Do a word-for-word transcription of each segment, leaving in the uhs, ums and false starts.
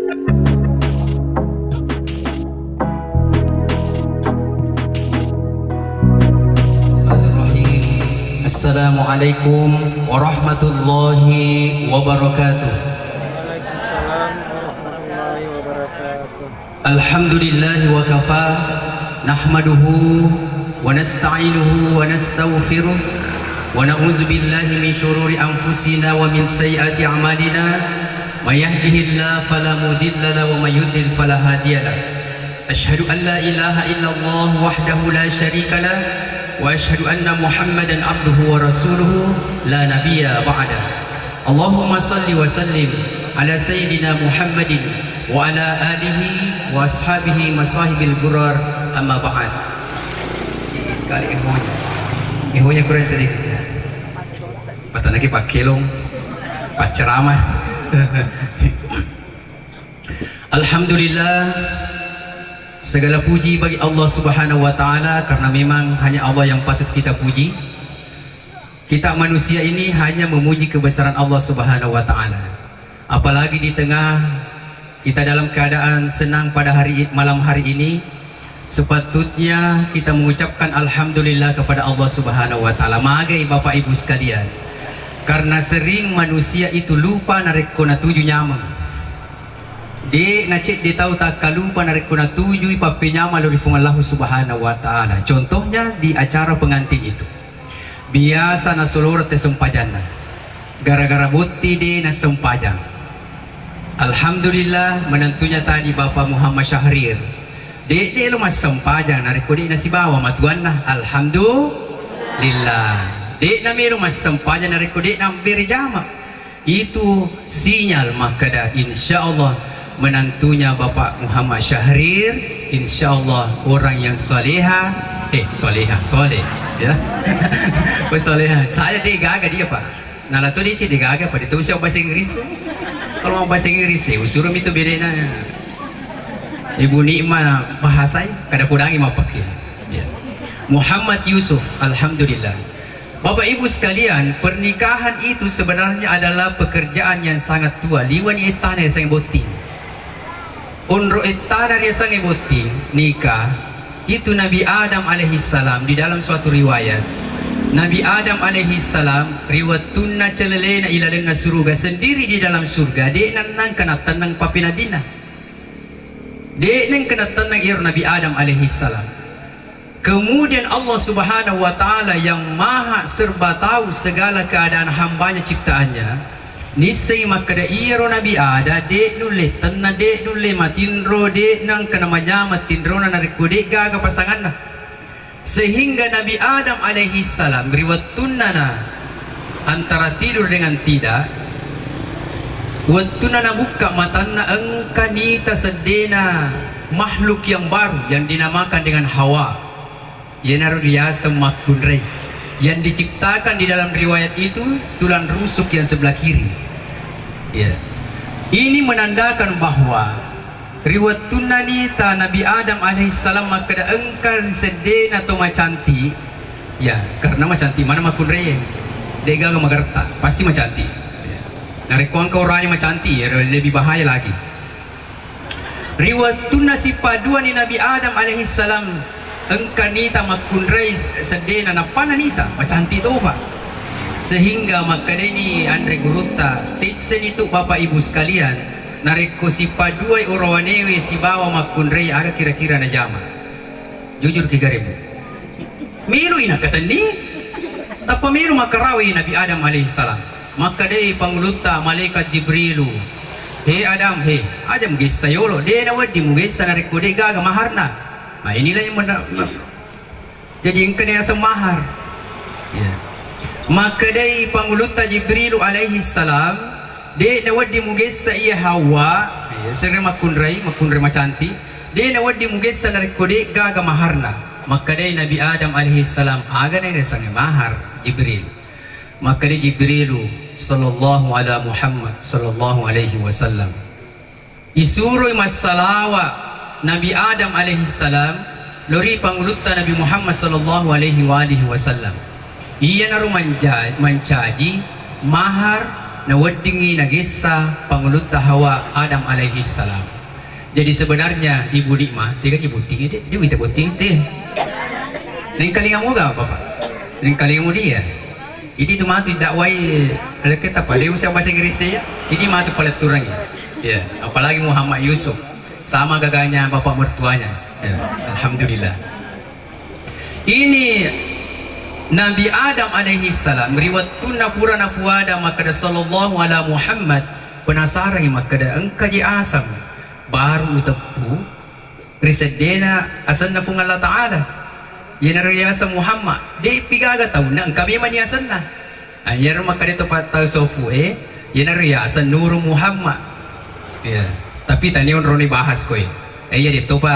Assalamualaikum warahmatullahi wabarakatuh. Waalaikumsalam warahmatullahi wabarakatuh. Alhamdulillahi wa kafa, nahmaduhu wa nasta'inuhu wa nastaghfiruh, wa na'udzu billahi min syururi anfusina wa min sayyiati a'malina. May yahdihillahu fala mudilla lahu wa may yudlil fala hadiya lahu. Asyhadu an la ilaha illallah wahdahu la syarika lah, wa asyhadu anna Muhammadan abduhu wa rasuluhu la nabiyya ba'dah. Allahumma salli wa sallim ala sayyidina Muhammadin wa ala alihi wa ashabihi masahibil gurar, amma ba'd. Ini sekali ehonya. Ehonya kurang sedikit ya. Patanaki pakkelong, pacceramah. Alhamdulillah, segala puji bagi Allah Subhanahu wa Ta'ala, karena memang hanya Allah yang patut kita puji. Kita manusia ini hanya memuji kebesaran Allah Subhanahu wa Ta'ala. Apalagi di tengah kita dalam keadaan senang pada hari, malam hari ini, sepatutnya kita mengucapkan alhamdulillah kepada Allah Subhanahu wa Ta'ala. Magai Bapak Ibu sekalian, karena sering manusia itu lupa narekko natuju nyameng. De' nacedde tau takkalupa narekko natujui pappenyameng lao ri Puang Allahu Subhanahu wa Ta'ala. Contohnya di acara pengantin itu. Biasa nasoloreng te sempajanna. Gara-gara botting de' nassempajang. Alhamdulillah, menantunya tadi Bapak Muhammad Syahrir. De', de' lo massempajang narekko de' nasibawa matuanna. Alhamdulillah. De' namelo massempajang narekko de' nabbere jama. Itu sinyal makkeda, insya Allah, menantunya Bapak Muhammad Syahrir, insya Allah, orang yang soleha, eh, soleha, soleh, ya. Oh, soleha. Saya de' gaga dia, Pak. Nala to de' cedde' gaga, Pak. Itu siapa bahasa Inggris? Kalau mau bahasa Inggris, ya, usurumi itu bedanya. Ibu Nikma bahasai, kada pudangi mappake. Ya. Muhammad Yusuf, alhamdulillah. Bapak Ibu sekalian, pernikahan itu sebenarnya adalah pekerjaan yang sangat tua. Liwani ettana riaseng botting. Onro ettana riaseng botting, nikah, itu Nabi Adam alaihissalam di dalam suatu riwayat. Nabi Adam alaihissalam ri wettunna celelena ilalenna suruga sendiri di dalam surga, de' nennang kena tennang papinadinna. De' nengka nattennang iyaro Nabi Adam alaihissalam. Kemudian Allah Subhanahu wa Ta'ala yang maha serba tahu segala keadaan hambanya ciptaannya, nissengi makkeda iyaro Nabi Adam de' nulle tenna, de' nulle matinro, de' nengka namanyameng tinrona narekko de' gaga pasanganna. Sehingga Nabi Adam alaihissalam ri wettunna na antara tidur dengan tidak, wettunna nabukka matanna engka nita seddena makhluk yang baru yang dinamakan dengan Hawa. Iyanaro riaseng makkunrai yang diciptakan di dalam riwayat itu tulang rusuk yang sebelah kiri. Ya. Ini menandakan bahwa ri wettunna nita Nabi Adam alaihissalam makkeda engka ri seddena to macantik, ya, karena macantik mana makkunrai, de' gaga magaretta, pasti macantik. Ya. Narekko engka orani macantik, ya, lebih bahaya lagi. Ri wettunna sipaduani Nabi Adam alaihissalam engka nita makkunrai seddena, nappana nita macantik tofa. Sehingga makkedani anre gurutta, tesseni tu Bapak Ibu sekalian, narekko sipaduai orowanewe sibawa makkunrai, aga kira-kira najama? Jujur ki garebu. Meloi nakatenni, tappa melo makkarawai Nabi Adam alaihissalam. Makkedai pangulutta malaikat Jibrilu, "He Adam, he, aja mugessa yolo, de' nawedding mugessa narekko de' gaga maharna." Nah, inilah yang benar. Jadi engka niaseng mahar. Ya. Makkedai pangulutta Jibrilu alaihissalam, "De' nawedding mugessa iya Hawa, ya, sere makkunrai, makkunrai macantik. De' nawedding mugessa narekko de' gaga maharna." Makkedai Nabi Adam alaihissalam, "Aga na riasengnge mahar, Jibril?" Makkedai Jibrilu sallallahu ala Muhammad sallallahu alaihi wasallam, isuroi massalawa Nabi Adam alaihissalam lori pangulutta Nabi Muhammad sallallahu alaihi wa alihi wasallam. Iyanaro manja-, mancaji mahar Naweddingngi nagessa pangulutta Hawa Adam alaihi salam. Jadi sebenarnya Ibu Nikmah, tega di botting, Dek? Dia minta botting, teh. Nengkalingamu gak, Bapak? Nengkalingamu dia. Ini tu matu dakwai, leketa pada usah bahasa Inggris ya. Ini matu paletturangi. Ya, apalagi Muhammad Yusuf. Sama gaganya bapak mertuanya. Ya, alhamdulillah. Ini Nabi Adam alaihi salam, ri wettunna pura napuada makkeda, "Sallallahu ala Muhammad," penasarangi makkeda, "Engka je aseng baru uteppu ri seddena asenna Puang Allah Ta'ala?" Iyanaro riaseng Muhammad, de'pi gaga taunna, engka memang ni asenna. Ah, iyaro makkeda to pa-, tau sofu e, iyanaro riaseng Nuru Muhammad. Iya. Tapi tania onroni bahas koe. Eh, iya, de topa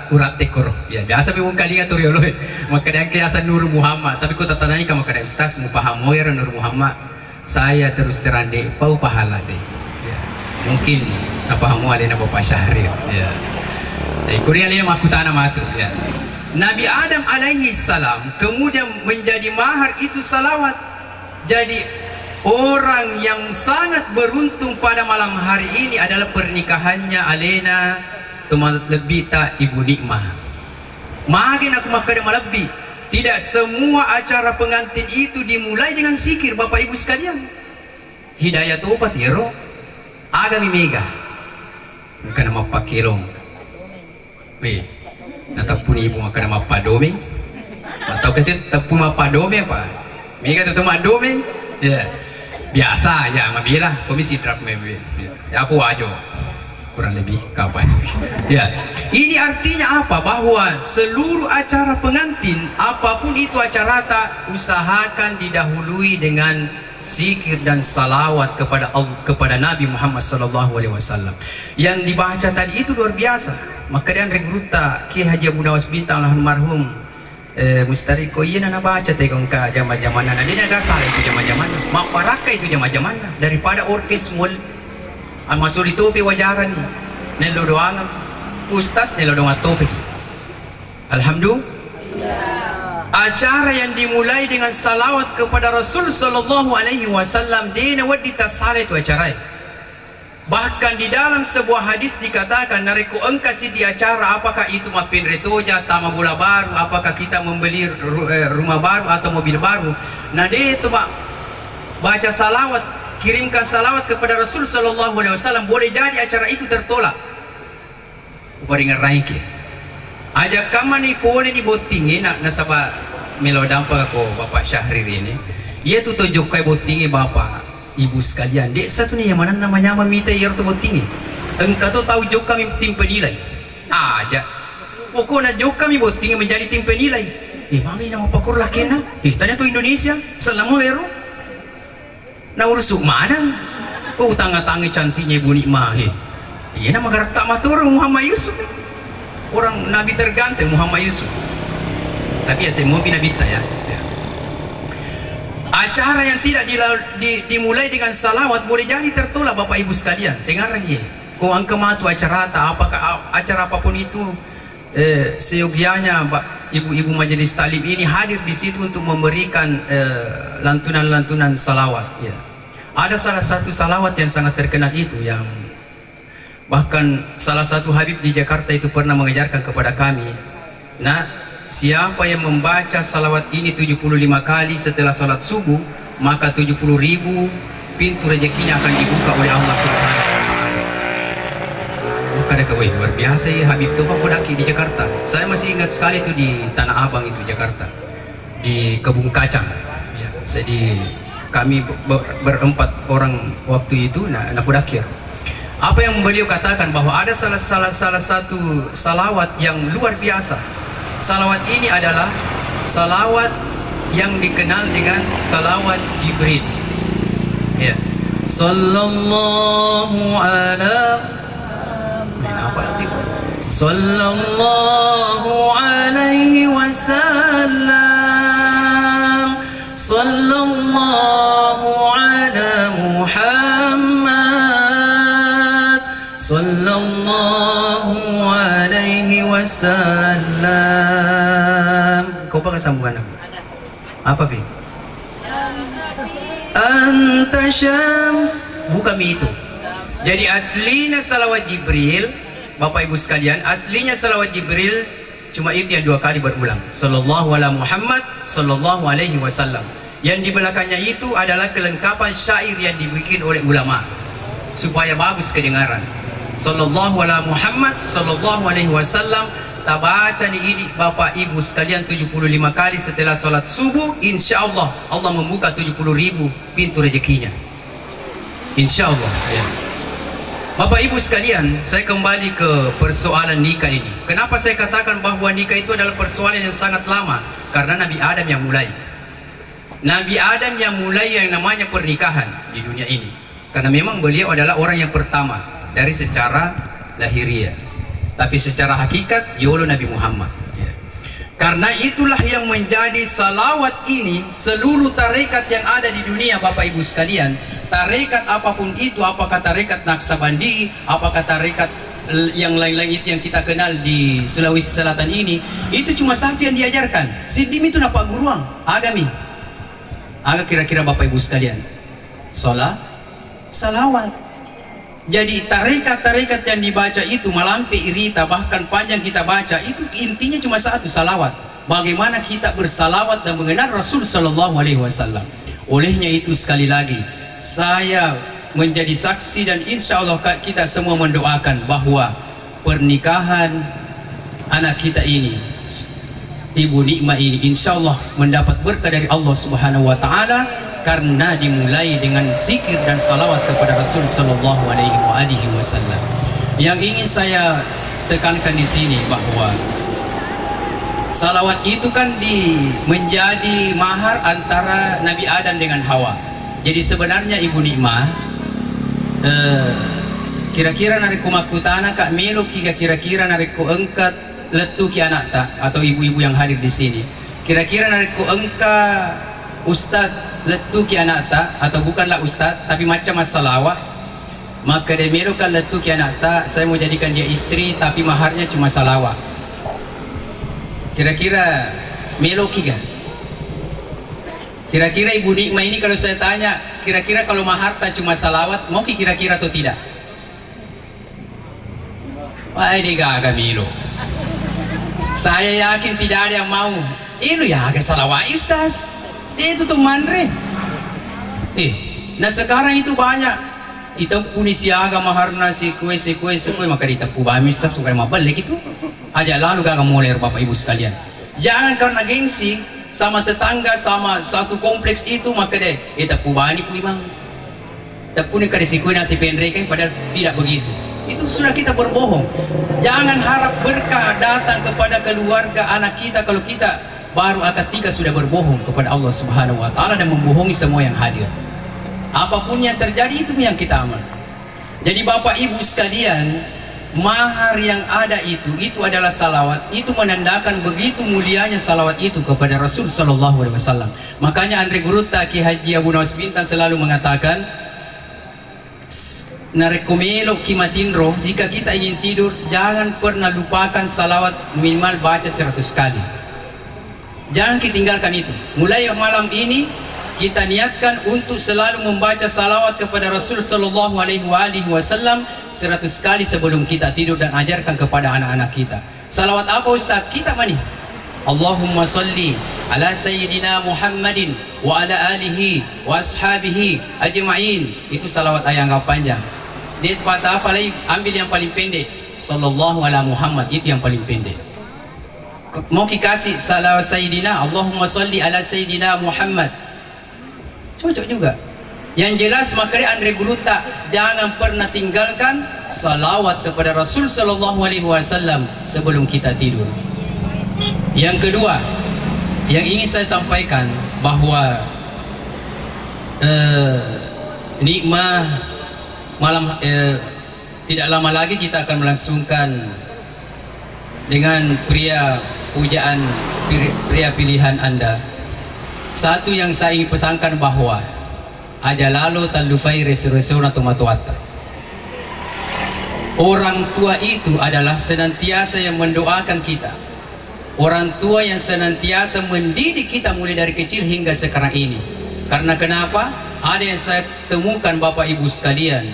uratte koro. Ya, biasa mi wong kalinga tu riolo e. Makkeda engka riaseng Nuru Muhammad, tapi ko tatanai ka makkeda, "Ustaz, mupahamo iyaro Nuru Muhammad?" Saya terus terang de pau pahala de. Ya. Mungkin napahamo alena Bapak Syahril. Ya. Eh, kuri alena makkutana matu. Ya. Nabi Adam alaihi salam kemudian menjadi mahar itu salawat. Jadi, orang yang sangat beruntung pada malam hari ini adalah pernikahannya alena to malebbi'ta Ibu Nikmah. Magi naku makkeda malebbi? Tidak semua acara pengantin itu dimulai dengan zikir, Bapak Ibu sekalian. Hidayah topa tiro, agami mega. Engkana mappakkelong. Weh, nateppuni ibu makkeda mappadomeng. Atau kete teppu mappadomeng apa? Mega tu maddomeng. Ya. Biasa ya, mabila komisi drap mebe. Ya, apa wajo? Kurang lebih kapan? Ya. Ini artinya apa? Bahwa seluruh acara pengantin, apapun itu acarata, usahakan didahului dengan zikir dan salawat kepada Al-, kepada Nabi Muhammad sallallahu alaihi wasallam. Yang dibaca tadi itu luar biasa. Makkeda anre gurutta Kiai Haji Abu Nawas Bintang almarhum, eh, Mustari, ko iyana nabaca tega engka jama-jamanna. Nah, de naga salah itu jama-jamanna. Mabbarakka itu jama-jamanna daripada orkes mul. Amasuli topi wajarani. Nello doangeng. Ustaz nello doang topi. Alhamdulillah. Acara yang dimulai dengan salawat kepada Rasul sallallahu alaihi wasallam, de nawedding tassala itu acara. Bahkan di dalam sebuah hadis dikatakan, narekko engka siddi acara, apakah itu mappenre toja, tama bola baru, apakah kita membeli ru-, eh, rumah baru atau mobil baru, na de tu ma-, baca salawat, kirimkan salawat kepada Rasul sallallahu alaihi wasallam, boleh jadi acara itu tertolak. Uparingerraiki. Aja kammani poleni bottingnge, na-, nasaba melo dampa ko Bapak Syahrir ini. Iya tu to jokkai bottingnge, Bapak Ibu sekalian. Dek satu ni yang manenna manyamang mita iyaro to bottingnge. Engka to tau jokkami tim penilai. Aja. Pokokna jokkami bottingnge menjadi tim penilai. Eh, mami na mapakor lakena. Eh, tanya to Indonesia. Selama ero. Naurusu maneng. Ko utanga-tangi cantiknya Ibu Nikmah, he. Iyana magaretta maturu Muhammad Yusuf. Orang nabi terganteng Muhammad Yusuf. Tapi ya, saya mau nabitta ya. Ya. Acara yang tidak dila-, di-, dimulai dengan salawat boleh jadi tertolak, Bapak Ibu sekalian. Dengar lagi. Ko engka matu acarata, apakah a-, acara apapun itu, eh, seyogianya, Pak, ibu-ibu majelis taklim ini hadir di situ untuk memberikan, eh, lantunan-lantunan salawat, ya. Ada salah satu salawat yang sangat terkenal itu, yang bahkan salah satu Habib di Jakarta itu pernah mengajarkan kepada kami, "Nak, siapa yang membaca salawat ini tujuh puluh lima kali setelah salat subuh, maka tujuh puluh ribu pintu rezekinya akan dibuka oleh Allah Subhanahu wa Ta'ala." Kada kawai, luar biasa ya Habib tuh, Pak, Fudaki di Jakarta. Saya masih ingat sekali itu di Tanah Abang itu, Jakarta. Di Kebun Kacang. Ya, jadi kami be-, be-, berempat orang waktu itu, na, na Fudakir. Apa yang beliau katakan bahwa ada salah, salah, salah satu salawat yang luar biasa. Salawat ini adalah salawat yang dikenal dengan salawat Jibril. Ya. Sallallahu ala, main apa lagi, Pak? Sallallahu alaihi wasallam. Sallallahu ala Muhammad. Sallallahu alaihi wasallam. Kau pakai sambungan apa? Apa, Pi? Anta syams. Bukan itu. Jadi aslinya salawat Jibril, Bapak Ibu sekalian, aslinya salawat Jibril cuma itu yang dua kali berulang. Sallallahu ala Muhammad, sallallahu alaihi wasallam. Yang di belakangnya itu adalah kelengkapan syair yang dibikin oleh ulama supaya bagus kedengaran. Sallallahu ala Muhammad, sallallahu alaihi wasallam. Tabaca ni idi Bapak Ibu sekalian tujuh puluh lima kali setelah salat subuh, insya Allah Allah membuka tujuh puluh ribu pintu rezekinya. Insya Allah, ya. Bapak Ibu sekalian, saya kembali ke persoalan nikah ini. Kenapa saya katakan bahwa nikah itu adalah persoalan yang sangat lama? Karena Nabi Adam yang mulai. Nabi Adam yang mulai yang namanya pernikahan di dunia ini. Karena memang beliau adalah orang yang pertama dari secara lahiriah. Tapi secara hakikat, yolo Nabi Muhammad. Ya. Karena itulah yang menjadi salawat ini, seluruh tarekat yang ada di dunia, Bapak Ibu sekalian, tarekat apapun itu, apakah tarekat Naksabandi, apakah tarekat l-, yang lain-lain itu yang kita kenal di Sulawesi Selatan ini, itu cuma satu yang diajarkan. Siddim itu napa guruang, agami. Aga kira-kira Bapak Ibu sekalian? Sholat, salawat. Jadi tarekat-tarekat yang dibaca itu malampe irita, bahkan panjang kita baca, itu intinya cuma satu, salawat. Bagaimana kita bersalawat dan mengenal Rasul Sallallahu Alaihi Wasallam. Olehnya itu, sekali lagi, saya menjadi saksi dan insya Allah ka-, kita semua mendoakan bahwa pernikahan anak kita ini, Ibu Nikmah ini, insya Allah mendapat berkah dari Allah Subhanahu wa Ta'ala karena dimulai dengan zikir dan salawat kepada Rasul Sallallahu Alaihi wa alihi Wasallam. Yang ingin saya tekankan di sini bahwa salawat itu kan di, menjadi mahar antara Nabi Adam dengan Hawa. Jadi sebenarnya Ibu Nikmah, eh, kira-kira narekko makkutana ka, meloki ga kira-kira narekko engka lettuki anakta atau ibu-ibu yang hadir di sini, kira-kira narekko engka ustad lettuki anakta atau bukanlah ustad tapi macca massalawa, makkeda meloka lettuki anakta, saya mau jadikan dia istri tapi maharnya cuma salawa. Kira-kira meloki ga? Kira-kira Ibu Nikmah ini kalau saya tanya, kira-kira kalau maharta cuma salawat, mau ki kira-kira atau tidak? Wah, ini gaga milo. Saya yakin tidak ada yang mau. Ilo ya aga salawat, Ustaz. Itu tuh manre. Eh, nah sekarang itu banyak. Iteppuni siaga maharna, sikue, sikue, sikue, maka diteppu bami, Ustaz, supaya mabelle gitu. Aja lalu gaga mulai, Bapak Ibu sekalian. Jangan karena gengsi sama tetangga, sama satu kompleks itu, maka deh, eh, teppu bani pu imang. Teppuni kada sikue nasi penrekan, padahal tidak begitu. Itu sudah kita berbohong. Jangan harap berkah datang kepada keluarga anak kita kalau kita baru akad nikah sudah berbohong kepada Allah Subhanahu wa Ta'ala dan membohongi semua yang hadir. Apapun yang terjadi, itu yang kita amal. Jadi, Bapak Ibu sekalian, mahar yang ada itu, itu adalah salawat. Itu menandakan begitu mulianya salawat itu kepada Rasul Sallallahu Alaihi Wasallam. Makanya Anre Gurutta Ki Haji Abu Nawas Bintang selalu mengatakan, "S-, narekko meloki matinro, jika kita ingin tidur, jangan pernah lupakan salawat, minimal baca seratus kali." Jangan kita tinggalkan itu. Mulai malam ini, kita niatkan untuk selalu membaca salawat kepada Rasul Sallallahu Alaihi wa alihi Wasallam seratus kali sebelum kita tidur dan ajarkan kepada anak-anak kita. Salawat apa, Ustaz? Kita mani. Allahumma salli ala Sayyidina Muhammadin wa ala alihi wa ashabihi ajma'in. Itu salawat yang agak panjang. Dia patah apa lagi? Ambil yang paling pendek. Sallallahu ala Muhammad. Itu yang paling pendek. Mau kikasih salawat Sayyidina, Allahumma salli ala Sayyidina Muhammad. Cocok juga. Yang jelas, makanya Anre Gurutta, jangan pernah tinggalkan salawat kepada Rasul Sallallahu Alaihi Wasallam sebelum kita tidur. Yang kedua, yang ingin saya sampaikan bahwa, eh, nikmah malam, eh, tidak lama lagi kita akan melangsungkan dengan pria pujaan, pir-, pria pilihan Anda. Satu yang saya ingin pesankan bahwa aja lalo tallupai reso-resona tomatoatta. Orang tua itu adalah senantiasa yang mendoakan kita. Orang tua yang senantiasa mendidik kita mulai dari kecil hingga sekarang ini. Karena kenapa? Ada yang saya temukan, Bapak Ibu sekalian,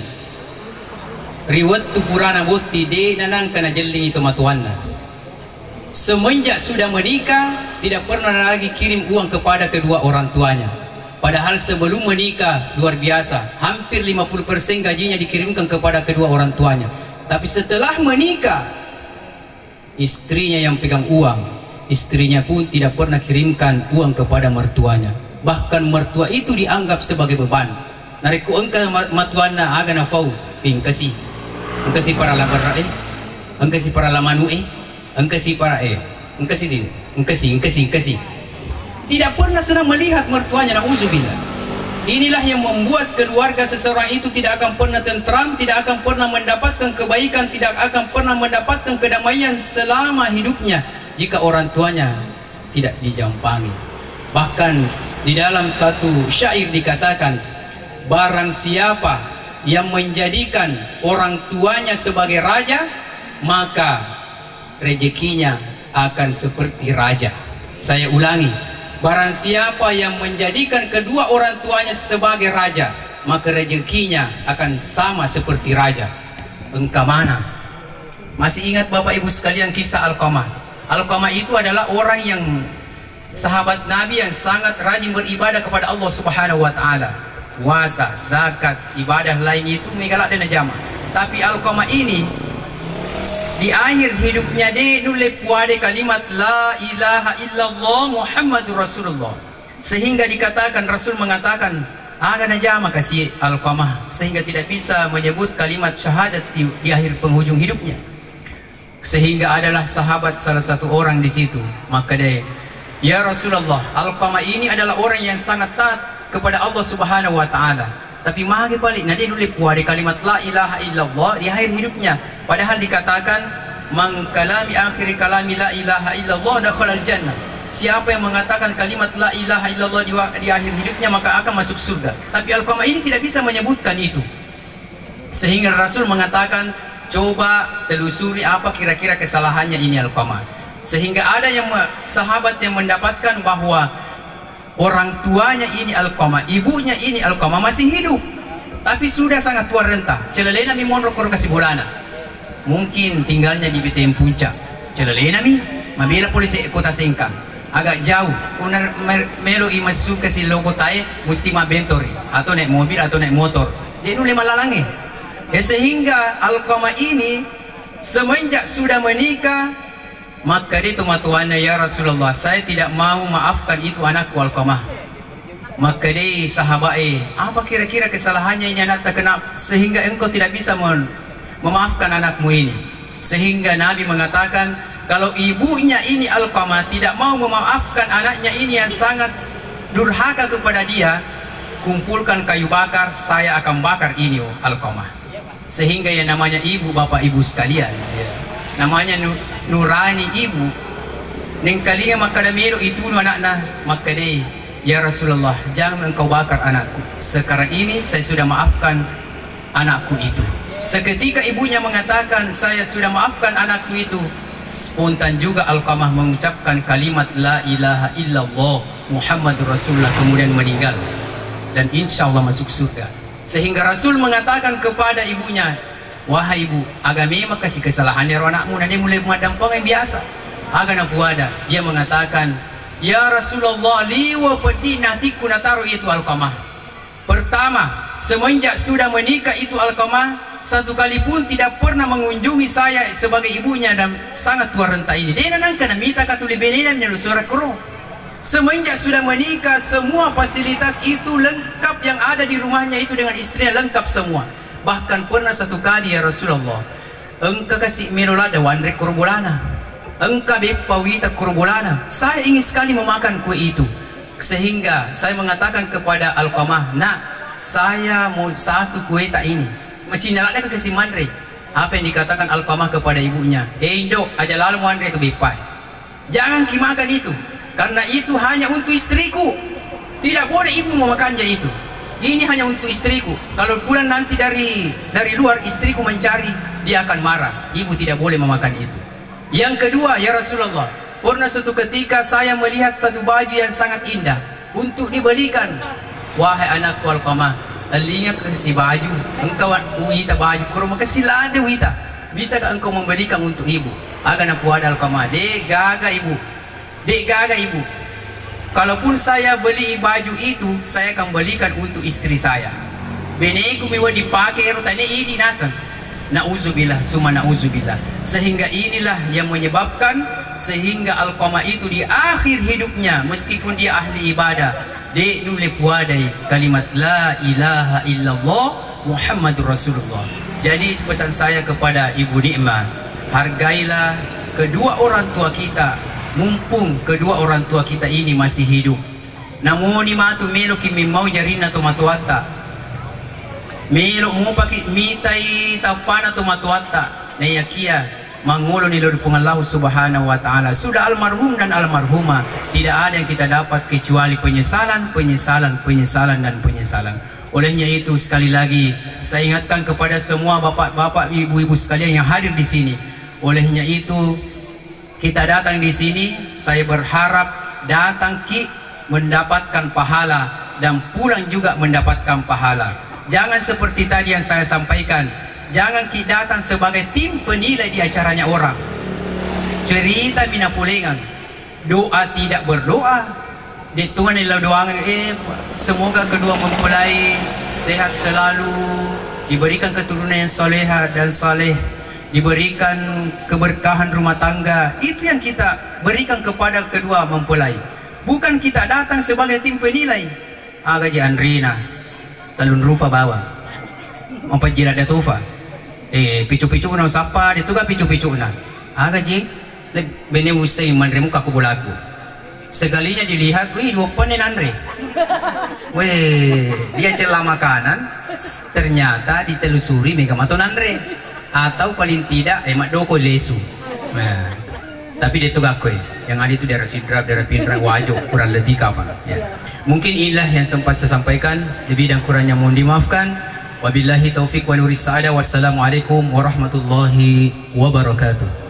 ri wettu purana botti, de nanangka najellingi tomatoanna. Semenjak sudah menikah, tidak pernah lagi kirim uang kepada kedua orang tuanya. Padahal sebelum menikah, luar biasa, hampir lima puluh persen gajinya dikirimkan kepada kedua orang tuanya. Tapi setelah menikah, istrinya yang pegang uang, istrinya pun tidak pernah kirimkan uang kepada mertuanya. Bahkan mertua itu dianggap sebagai beban. Narekko engka ma-, matuanna, aga nafau, engkasi, engkasi parala berra e, engkasi parala manu e, engkasi para e, engkasi, engkasi, engkasi, engkasi. Tidak pernah senang melihat mertuanya, nauzubillah. Inilah yang membuat keluarga seseorang itu tidak akan pernah tentram, tidak akan pernah mendapatkan kebaikan, tidak akan pernah mendapatkan kedamaian selama hidupnya jika orang tuanya tidak dijampangi. Bahkan di dalam satu syair dikatakan, barang siapa yang menjadikan orang tuanya sebagai raja, maka rezekinya akan seperti raja. Saya ulangi, barang siapa yang menjadikan kedua orang tuanya sebagai raja, maka rezekinya akan sama seperti raja. Engka mana? Masih ingat Bapak Ibu sekalian kisah Alqamah? Alqamah itu adalah orang yang sahabat Nabi yang sangat rajin beribadah kepada Allah Subhanahu wa Ta'ala. Puasa, zakat, ibadah lain itu mega ladde najama. Tapi Alqamah ini, s-, di akhir hidupnya de nulle puade kalimat la ilaha illallah Muhammadur Rasulullah. Sehingga dikatakan, Rasul mengatakan, aga najama kasi Alqamah sehingga tidak bisa menyebut kalimat syahadat di, di akhir penghujung hidupnya. Sehingga adalah sahabat salah satu orang di situ. Maka dia, "Ya Rasulullah, Alqamah ini adalah orang yang sangat taat kepada Allah Subhanahu wa Ta'ala. Tapi mage balik, na dia nulle puade kalimat la ilaha illallah di akhir hidupnya. Padahal dikatakan, man kalami akhir kalami la ilaha illallah dakhalal jannah." Siapa yang mengatakan kalimat la ilaha illallah di, wa-, di akhir hidupnya, maka akan masuk surga. Tapi Alqamah ini tidak bisa menyebutkan itu. Sehingga Rasul mengatakan, "Coba telusuri apa kira-kira kesalahannya ini Alqamah." Sehingga ada yang me-, sahabat yang mendapatkan bahwa orang tuanya ini Alqamah, ibunya ini Alqamah masih hidup. Tapi sudah sangat tua renta. Celelenami monro koro kasi bolana. Mungkin tinggalnya di B T M Puncak. Celelenami, mabela polisi kota Sengkang. Agak jauh. Kuna mer-, melo i masuk ke silo kotae, mesti mabentori. Atau naik mobil, atau naik motor. Jadi nulle malalangi. Ya, sehingga Alqamah ini semenjak sudah menikah, makkeda tomatoanna, "Ya Rasulullah, saya tidak mau maafkan itu anakku Alqamah." Makkedai sahabat e, "Apa kira-kira kesalahannya ini anakta, kenapa sehingga engkau tidak bisa men-, memaafkan anakmu ini?" Sehingga Nabi mengatakan, kalau ibunya ini Alqamah tidak mau memaafkan anaknya ini yang sangat durhaka kepada dia, kumpulkan kayu bakar, saya akan bakar ini, oh Alqamah. Sehingga yang namanya ibu, Bapak Ibu sekalian, ya, namanya nu-, nurani ibu, nengkalinga makkada melo itunu anakna, makkedai, "Ya Rasulullah, jangan engkau bakar anakku. Sekarang ini saya sudah maafkan anakku itu." Seketika ibunya mengatakan, "Saya sudah maafkan anakku itu," spontan juga Alqamah mengucapkan kalimat la ilaha illallah Muhammadur Rasulullah, kemudian meninggal dan insya Allah masuk surga. Sehingga Rasul mengatakan kepada ibunya, "Wahai ibu, aga memang kasi kesalahan ero anakmu, na de mulai maddampengeng biasa. Aga nafuada?" Dia mengatakan, "Ya Rasulullah, liwa peddi natikku nataro itu Alqamah. Pertama, semenjak sudah menikah itu Alqamah, satu kali pun tidak pernah mengunjungi saya sebagai ibunya dan sangat tua renta ini. De nanangka namita katuli benena minallu suara kero." Semenjak sudah menikah, semua fasilitas itu lengkap yang ada di rumahnya itu dengan istrinya lengkap semua. Bahkan pernah satu kali, "Ya Rasulullah, engka kasi melo ladda wanre kuro bolana. Engka beppa wita kuro bolana. Saya ingin sekali memakan kue itu." Sehingga saya mengatakan kepada Alqamah, "Nak, saya mau satu kue tak ini. Macina ladda kasi manre." Apa yang dikatakan Alqamah kepada ibunya? "Eh, Indo, aja lalo muanre tu beppa. Jangan kimakan itu, karena itu hanya untuk istriku. Tidak boleh ibu memakannya itu. Ini hanya untuk istriku. Kalau pulang nanti dari, dari luar, istriku mencari, dia akan marah. Ibu tidak boleh memakan itu." Yang kedua, "Ya Rasulullah, pernah suatu ketika saya melihat satu baju yang sangat indah untuk dibelikan Wahai anakku Alqamah, ellinga kasi baju, engka wa-, uwita baju, kuro makasi lade uwita. Bisakah engkau membelikan untuk ibu? Aga napuada Alqamah, de gaga ibu. Dek gaga ibu. Kalaupun saya beli baju itu, saya akan belikan untuk istri saya. Beneku mewa dipake ero tane idi naseng. Nauzubillah, summa nauzubillah. Sehingga inilah yang menyebabkan sehingga Alqamah itu di akhir hidupnya, meskipun dia ahli ibadah, de nulle puadai kalimat la ilaha illallah Muhammadur Rasulullah. Jadi pesan saya kepada Ibu Nikmah, hargailah kedua orang tua kita, mumpung kedua orang tua kita ini masih hidup. Namoni matu meloki memmau jarinna tomatoatta. Melo mupaki mitai tappana tomatoatta. Naiyakia mangoloni lao ri Puang Allahu Subhanahu wa Ta'ala. Sudah almarhum dan almarhumah, tidak ada yang kita dapat kecuali penyesalan, penyesalan, penyesalan, dan penyesalan. Olehnya itu, sekali lagi, saya ingatkan kepada semua bapak-bapak, ibu-ibu sekalian yang hadir di sini. Olehnya itu, kita datang di sini, saya berharap datang ki mendapatkan pahala dan pulang juga mendapatkan pahala. Jangan seperti tadi yang saya sampaikan, jangan ki datang sebagai tim penilai di acaranya orang. Cerita minafulengan, doa tidak berdoa, de tuan lao doang, eh, semoga kedua mempelai sehat selalu, diberikan keturunan yang soleha dan saleh, diberikan keberkahan rumah tangga. Itu yang kita berikan kepada kedua mempelai. Bukan kita datang sebagai tim penilai. Aga je anrina, tellung rupa bawang. Mapajjira datofa. Eh, picu-picuna usappa, de tuga picu-picuna. Aga je, le-, bene usai manre muka ku bolaku. Sekalinya dilihat, wih, dua penne nanre. Weh, dia cella makanan, ternyata ditelusuri mega mato nanre. Atau paling tidak, eh, maddoko lesu. Nah, tapi de tuga koe. Yang ada itu daerah Sidrap, daerah Pinrang, Wajo, kurang lebih kapang. Ya. Mungkin inilah yang sempat saya sampaikan. Lebih dan kurangnya mohon dimaafkan. Wabillahi taufik wa nuri sa'adah. Wassalamualaikum warahmatullahi wabarakatuh.